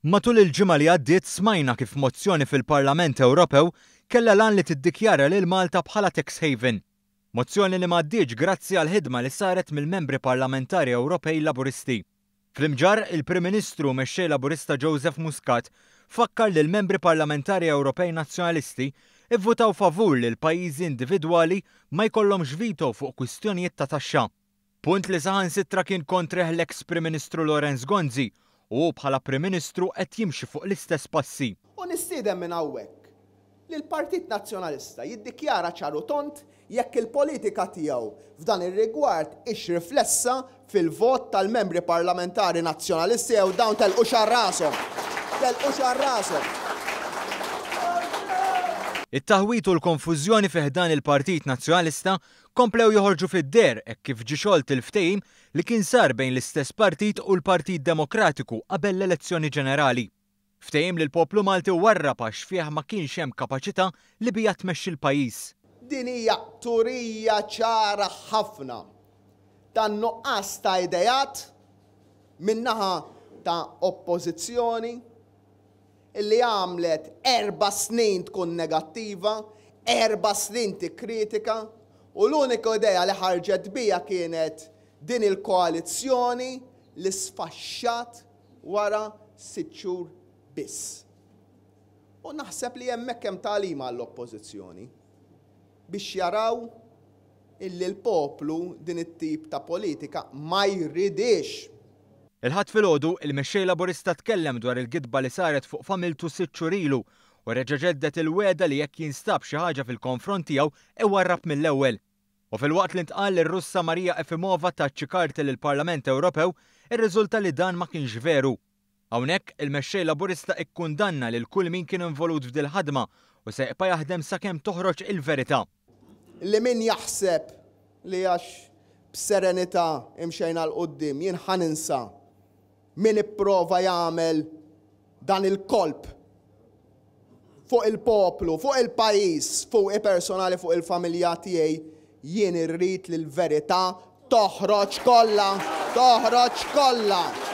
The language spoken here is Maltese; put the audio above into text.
Matul il-ġimgħa li għaddiet smajna kif mozzjoni fil-Parlament Ewropew kellha l-għan li tiddikjara lil Malta bħala tax haven. Mozzjoni li m'għaddietx grazzi għall-ħidma li saret mill-Membri Parlamentari Ewropej Laburisti. Fl-Imġarr, il-Prim Ministru u Mexxej Laburista Joseph Muscat fakkar li l-Membri Parlamentari Ewropej Nazzjonalisti ivvutaw favur li l-pajjiżi individwali ma jkollhomx veto fuq kwistjonijiet ta' taxxa. Punt li saħansitra kien kontrih l-eks Prim Ministru Lawrence Gonzi u hu bħala Prim Ministru qed jimxi fuq l-istess passi. U nistieden minn hawnhekk lill-Partit Nazzjonalista jiddikjara ċar u tond jekk il-politika tiegħu f'dan ir-rigward hix riflessa fil-vot tal-Membri Parlamentari Nazzjonalisti jew dawn telqux għal rashom. Telqux għal rashom. It-taħwid u l-konfużjoni fi ħdan il-Partit Nazzjonalista komplew joħorġu fid-deher hekk kif ġie xolt il-ftehim li kien sar bejn l-istess partit u l-Partit Demokratiku qabel l-elezzjoni ġenerali. Ftehim li l-poplu Malti warrab għax fih ma kienx hemm kapaċità li biha tmexxi l-pajjiż. Din hija turija ċara ħafna tan-nuqqas ta' ideat min-naħa ta' Oppożizzjoni li għamlet erba' snin tkun negattiva, erba' snin tikkritika u l-unika idea li ħarġet biha kienet din il-koalizzjoni li sfaxxat wara sitt xhur biss. U naħseb li hemmhekk hemm tagħlima għall-Oppożizzjoni biex jaraw illi l-poplu din it-tip ta' politika ma jridhiex. Il-Ħadd filgħodu, il-Mexxej Laburista tkellem dwar il-gidba li saret fuq familtu sitt xhur ilu u reġa' ġedded il-wegħda li jekk jinstab xi ħaġa fil-konfront tiegħu iwarrab mill-ewwel. U filwaqt li ntqal li r-Russa Maria Efimova tat xi karti lill-Parlament Ewropew, irriżulta li dan ma kienx veru. Hawnhekk, il-Mexxej Laburista ikkundanna lil kull min kien involut f'dil-ħadma u se jqpa' jaħdem sakemm toħroġ il-verità. Li min jaħseb li għax b'serenità imxejna 'l quddiem jien ħa ninsa min ipprova jagħmel dan il-kolp fuq il-poplu, fuq il-pajjiż, fuqi personali, fuq il-familja tiegħi, jien irrid li l-verità toħroġ kollha, toħroġ kollha!